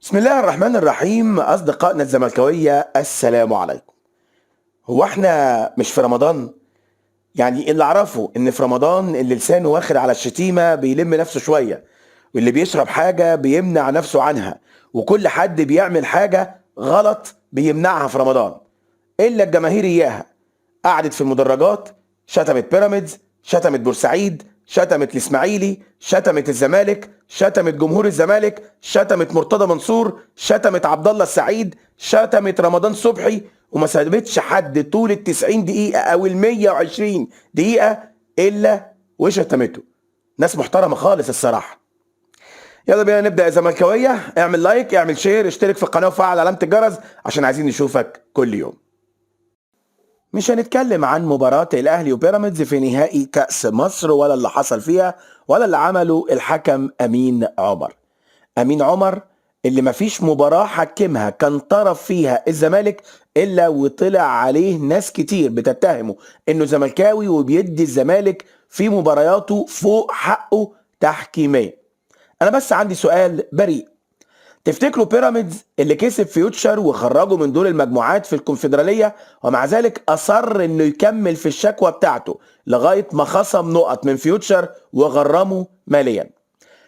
بسم الله الرحمن الرحيم. أصدقائنا الزملكاوية، السلام عليكم. هو احنا مش في رمضان؟ يعني اللي اعرفه ان في رمضان اللي لسانه واخد على الشتيمة بيلم نفسه شوية، واللي بيشرب حاجة بيمنع نفسه عنها، وكل حد بيعمل حاجة غلط بيمنعها في رمضان، الا الجماهير اياها قعدت في المدرجات، شتمت بيراميدز، شتمت بورسعيد، شتمت الاسماعيلي، شتمت الزمالك، شتمت جمهور الزمالك، شتمت مرتضى منصور، شتمت عبد الله السعيد، شتمت رمضان صبحي، وما سابتش حد طول ال 90 دقيقة او ال 120 دقيقة الا وشتمته. ناس محترمة خالص الصراحة. يلا بينا نبدأ يا زملكاوية. اعمل like، اعمل share، اشترك في القناة وفعل علامة الجرس عشان عايزين نشوفك كل يوم. مش هنتكلم عن مباراة الأهلي وبيراميدز في نهائي كأس مصر، ولا اللي حصل فيها، ولا اللي عمله الحكم أمين عمر. أمين عمر اللي مفيش مباراة حكمها كان طرف فيها الزمالك إلا وطلع عليه ناس كتير بتتهمه إنه زملكاوي وبيدي الزمالك في مبارياته فوق حقه تحكيميا. أنا بس عندي سؤال بريء، تفتكروا بيراميدز اللي كسب فيوتشر وخرجه من دور المجموعات في الكونفدرالية، ومع ذلك أصر انه يكمل في الشكوى بتاعته لغاية ما خصم نقط من فيوتشر وغرمه ماليا،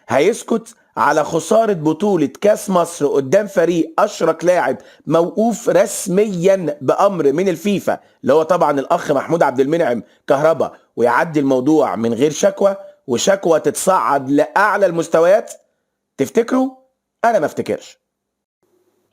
هيسكت على خسارة بطولة كاس مصر قدام فريق أشرك لاعب موقوف رسميا بأمر من الفيفا اللي هو طبعا الأخ محمود عبد المنعم كهربا، ويعدي الموضوع من غير شكوى، وشكوى تتصعد لأعلى المستويات؟ تفتكروا؟ أنا ما افتكرش.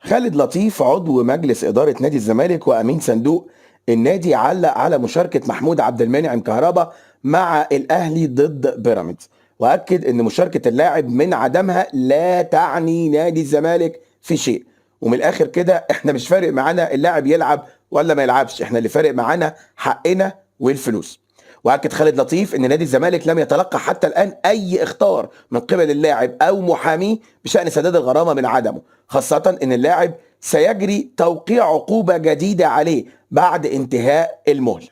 خالد لطيف عضو مجلس إدارة نادي الزمالك وأمين صندوق النادي علق على مشاركة محمود عبد المنعم كهربا مع الأهلي ضد بيراميدز، وأكد أن مشاركة اللاعب من عدمها لا تعني نادي الزمالك في شيء. ومن الآخر كده احنا مش فارق معانا اللاعب يلعب ولا ما يلعبش، احنا اللي فارق معانا حقنا والفلوس. واكد خالد لطيف ان نادي الزمالك لم يتلقى حتى الان اي اخطار من قبل اللاعب او محاميه بشان سداد الغرامة من عدمه، خاصة ان اللاعب سيجري توقيع عقوبه جديدة عليه بعد انتهاء المهلة،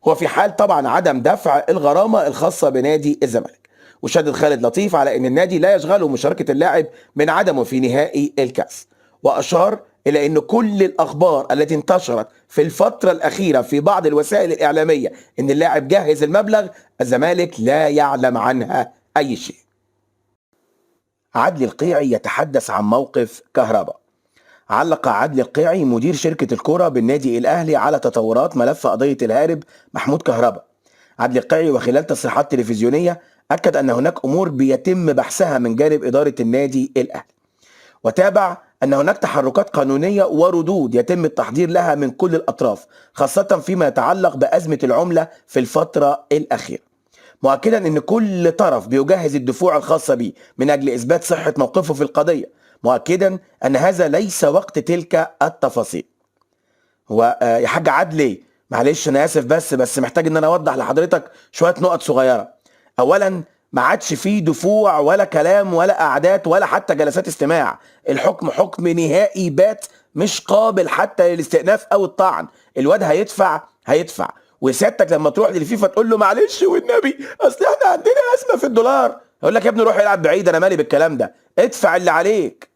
هو في حال طبعا عدم دفع الغرامة الخاصة بنادي الزمالك. وشدد خالد لطيف على ان النادي لا يشغله مشاركة اللاعب من عدمه في نهائي الكاس، واشار الى ان كل الاخبار التي انتشرت في الفترة الاخيرة في بعض الوسائل الاعلامية ان اللاعب جهز المبلغ، الزمالك لا يعلم عنها اي شيء. عدلي القيعي يتحدث عن موقف كهربا. علق عدلي القيعي مدير شركة الكرة بالنادي الاهلي على تطورات ملف قضية الهارب محمود كهربا. عدلي القيعي وخلال تصريحات تلفزيونية اكد ان هناك امور بيتم بحثها من جانب ادارة النادي الاهلي، وتابع أن هناك تحركات قانونية وردود يتم التحضير لها من كل الأطراف، خاصة فيما يتعلق بأزمة العملة في الفترة الأخيرة، مؤكدا أن كل طرف بيجهز الدفوع الخاصة به من أجل إثبات صحة موقفه في القضية، مؤكدا أن هذا ليس وقت تلك التفاصيل. هو يا حاج عدلي معلش أنا آسف بس محتاج أن أنا أوضح لحضرتك شوية نقط صغيرة. أولا ما عادش فيه دفوع ولا كلام ولا قعدات ولا حتى جلسات استماع، الحكم حكم نهائي بات مش قابل حتى للاستئناف او الطعن. الواد هيدفع هيدفع، وسيادتك لما تروح للفيفا تقول له معلش والنبي اصل احنا عندنا ازمة في الدولار، يقول لك يا ابني روح العب بعيد انا مالي بالكلام ده، ادفع اللي عليك.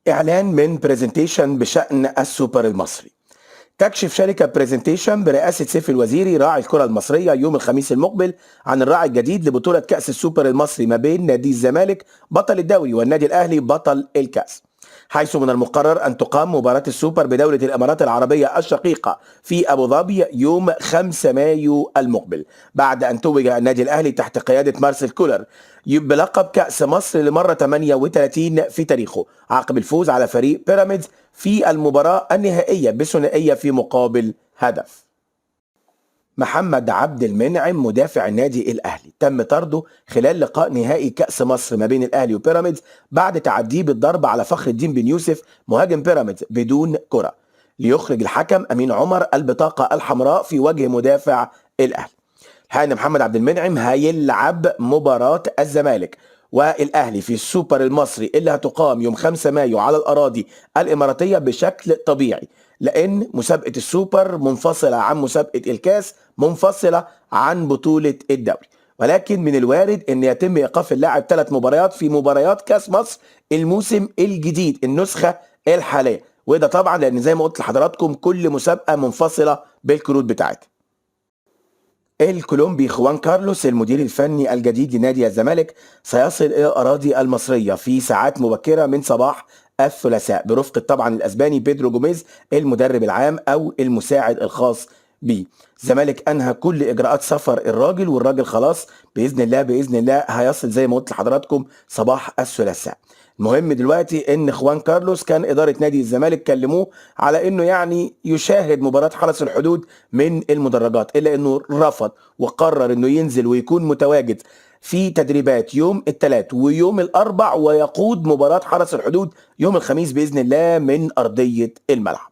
اعلان من برزنتيشن بشأن السوبر المصري. تكشف شركة برزنتيشن برئاسة سيف الوزيري راعي الكرة المصرية يوم الخميس المقبل عن الراعي الجديد لبطولة كأس السوبر المصري ما بين نادي الزمالك بطل الدوري والنادي الأهلي بطل الكأس، حيث من المقرر أن تقام مباراة السوبر بدولة الإمارات العربية الشقيقة في أبو ظبي يوم 5 مايو المقبل، بعد أن توج النادي الأهلي تحت قيادة مارسيل كولر بلقب كأس مصر لمرة 38 في تاريخه، عقب الفوز على فريق بيراميدز في المباراة النهائية بثنائية في مقابل هدف. محمد عبد المنعم مدافع النادي الأهلي تم طرده خلال لقاء نهائي كأس مصر ما بين الأهلي وبيراميدز بعد تعديه بالضرب على فخر الدين بن يوسف مهاجم بيراميدز بدون كرة، ليخرج الحكم أمين عمر البطاقة الحمراء في وجه مدافع الأهلي. الحقيقة محمد عبد المنعم هيلعب مباراة الزمالك والأهلي في السوبر المصري اللي هتقام يوم 5 مايو على الأراضي الإماراتية بشكل طبيعي، لأن مسابقة السوبر منفصلة عن مسابقة الكاس، منفصلة عن بطولة الدوري. ولكن من الوارد ان يتم ايقاف اللاعب 3 مباريات في مباريات كاس مصر الموسم الجديد النسخة الحالية، وده طبعا لان زي ما قلت لحضراتكم كل مسابقة منفصلة بالكروت بتاعتها. الكولومبي خوان كارلوس المدير الفني الجديد لنادي الزمالك سيصل الى الاراضي المصرية في ساعات مبكرة من صباح الثلاثاء برفقه طبعا الاسباني بيدرو جوميز المدرب العام او المساعد الخاص بيه. الزمالك انهى كل اجراءات سفر الراجل، والراجل خلاص باذن الله باذن الله هيصل زي ما قلت لحضراتكم صباح الثلاثاء. المهم دلوقتي ان خوان كارلوس كان ادارة نادي الزمالك كلموه على انه يعني يشاهد مباراة حرس الحدود من المدرجات، الا انه رفض وقرر انه ينزل ويكون متواجد في تدريبات يوم الثلاث ويوم الاربع، ويقود مباراة حرس الحدود يوم الخميس باذن الله من ارضية الملعب.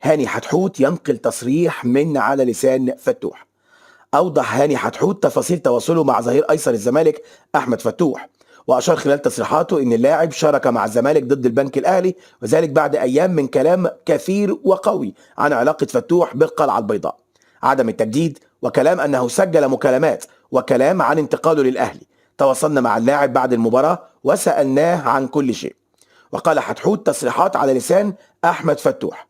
هاني حتحوت ينقل تصريح من على لسان فتوح. اوضح هاني حتحوت تفاصيل تواصله مع ظهير ايسر الزمالك احمد فتوح، واشار خلال تصريحاته ان اللاعب شارك مع الزمالك ضد البنك الاهلي، وذلك بعد ايام من كلام كثير وقوي عن علاقة فتوح بالقلعه البيضاء، عدم التجديد، وكلام انه سجل مكالمات، وكلام عن انتقاله للاهلي. تواصلنا مع اللاعب بعد المباراة وسالناه عن كل شيء. وقال حتحوت تصريحات على لسان احمد فتوح: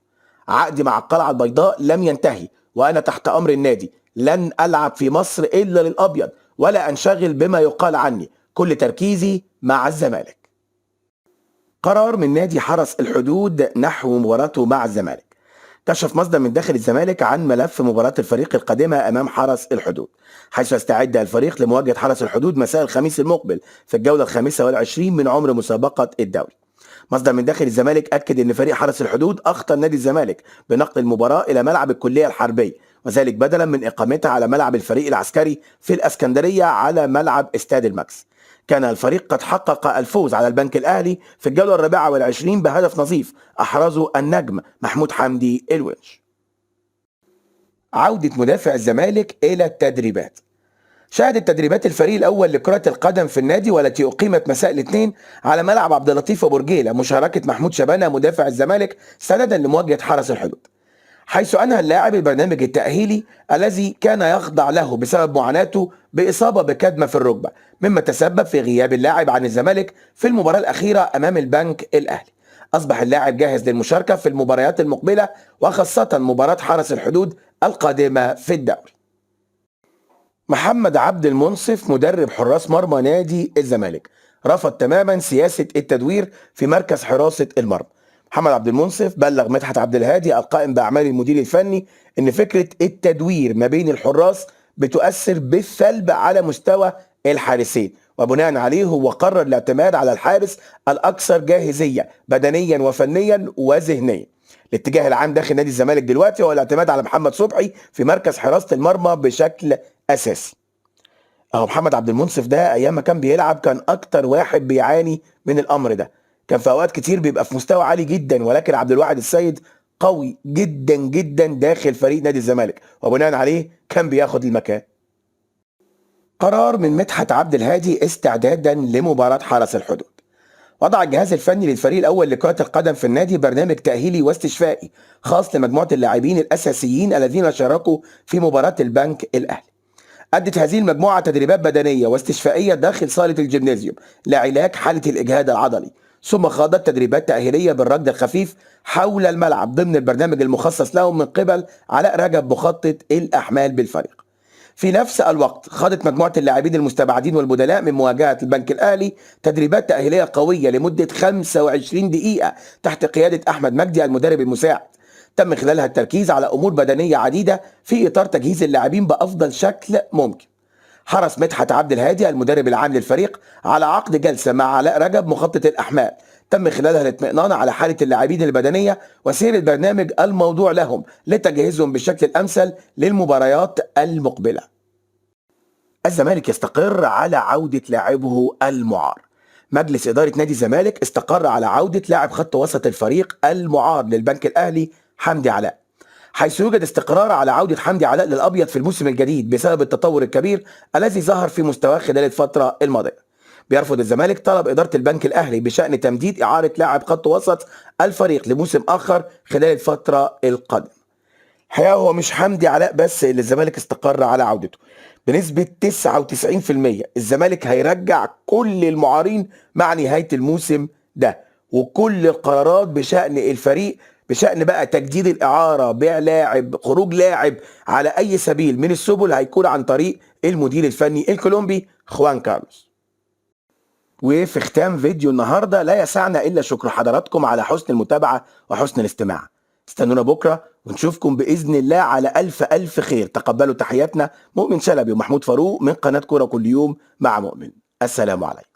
عقدي مع القلعة البيضاء لم ينتهي، وانا تحت امر النادي، لن العب في مصر الا للابيض، ولا انشغل بما يقال عني، كل تركيزي مع الزمالك. قرار من نادي حرس الحدود نحو مباراته مع الزمالك. كشف مصدر من داخل الزمالك عن ملف مباراة الفريق القادمة أمام حرس الحدود، حيث يستعد الفريق لمواجهة حرس الحدود مساء الخميس المقبل في الجولة 25 من عمر مسابقة الدوري. مصدر من داخل الزمالك أكد أن فريق حرس الحدود أخطر نادي الزمالك بنقل المباراة إلى ملعب الكلية الحربية، وذلك بدلا من إقامتها على ملعب الفريق العسكري في الأسكندرية على ملعب استاد الماكس. كان الفريق قد حقق الفوز على البنك الأهلي في الجولة 24 بهدف نظيف أحرزه النجم محمود حمدي الونش. عودة مدافع الزمالك إلى التدريبات. شهدت تدريبات الفريق الأول لكرة القدم في النادي والتي أقيمت مساء الاثنين على ملعب عبد اللطيف أبو رجيلة مشاركة محمود شبانة مدافع الزمالك سندا لمواجهة حرس الحدود، حيث أنهى اللاعب البرنامج التأهيلي الذي كان يخضع له بسبب معاناته بإصابة بكدمة في الركبة، مما تسبب في غياب اللاعب عن الزمالك في المباراة الأخيرة أمام البنك الأهلي. أصبح اللاعب جاهز للمشاركة في المباريات المقبلة وخاصة مباراة حرس الحدود القادمة في الدوري. محمد عبد المنصف مدرب حراس مرمى نادي الزمالك رفض تماما سياسة التدوير في مركز حراسة المرمى. محمد عبد المنصف بلغ مدحت عبد الهادي القائم بأعمال المدير الفني ان فكرة التدوير ما بين الحراس بتؤثر بالسلب على مستوى الحارسين، وبناء عليه هو قرر الاعتماد على الحارس الأكثر جاهزية بدنيا وفنيا وذهنيا. الاتجاه العام داخل نادي الزمالك دلوقتي هو الاعتماد على محمد صبحي في مركز حراسة المرمى بشكل أساسي. اهو محمد عبد المنصف ده ايام ما كان بيلعب كان اكتر واحد بيعاني من الامر ده، كان في اوقات كتير بيبقى في مستوى عالي جدا، ولكن عبد الواحد السيد قوي جدا جدا داخل فريق نادي الزمالك، وبناء عليه كان بياخد المكان. قرار من مدحت عبد الهادي استعدادا لمباراة حرس الحدود. وضع الجهاز الفني للفريق الأول لكرة القدم في النادي برنامج تأهيلي واستشفائي خاص لمجموعة اللاعبين الأساسيين الذين شاركوا في مباراة البنك الأهلي. أدت هذه المجموعة تدريبات بدنية واستشفائية داخل صالة الجيمنازيوم لعلاج حالة الإجهاد العضلي، ثم خاضت تدريبات تأهيلية بالركض الخفيف حول الملعب ضمن البرنامج المخصص لهم من قبل علاء رجب مخطط الأحمال بالفريق. في نفس الوقت خاضت مجموعة اللاعبين المستبعدين والبدلاء من مواجهة البنك الأهلي تدريبات تأهيلية قوية لمدة 25 دقيقة تحت قيادة أحمد مجدي المدرب المساعد، تم خلالها التركيز على أمور بدنية عديدة في إطار تجهيز اللاعبين بأفضل شكل ممكن. حرص مدحت عبد الهادي المدرب العام للفريق على عقد جلسة مع علاء رجب مخطط الأحمال تم خلالها الاطمئنان على حالة اللاعبين البدنية وسير البرنامج الموضوع لهم لتجهيزهم بالشكل الأمثل للمباريات المقبلة. الزمالك يستقر على عودة لاعبه المعار. مجلس إدارة نادي الزمالك استقر على عودة لاعب خط وسط الفريق المعار للبنك الأهلي حمدي علاء، حيث يوجد استقرار على عودة حمدي علاء للأبيض في الموسم الجديد بسبب التطور الكبير الذي ظهر في مستواه خلال الفترة الماضية. بيرفض الزمالك طلب إدارة البنك الأهلي بشأن تمديد إعارة لاعب خط وسط الفريق لموسم آخر خلال الفترة القادمة. الحقيقة هو مش حمدي علاء بس اللي الزمالك استقر على عودته، بنسبة 99% الزمالك هيرجع كل المعارين مع نهاية الموسم ده، وكل القرارات بشأن الفريق، بشأن بقى تجديد الإعارة، بيع لاعب، خروج لاعب، على أي سبيل من السبل هيكون عن طريق المدير الفني الكولومبي خوان كارلوس. وفي ختام فيديو النهاردة لا يسعنا إلا شكر حضراتكم على حسن المتابعة وحسن الاستماع. استنونا بكرة ونشوفكم بإذن الله على ألف ألف خير. تقبلوا تحياتنا مؤمن شلبي ومحمود فاروق من قناة كورة كل يوم مع مؤمن. السلام عليكم.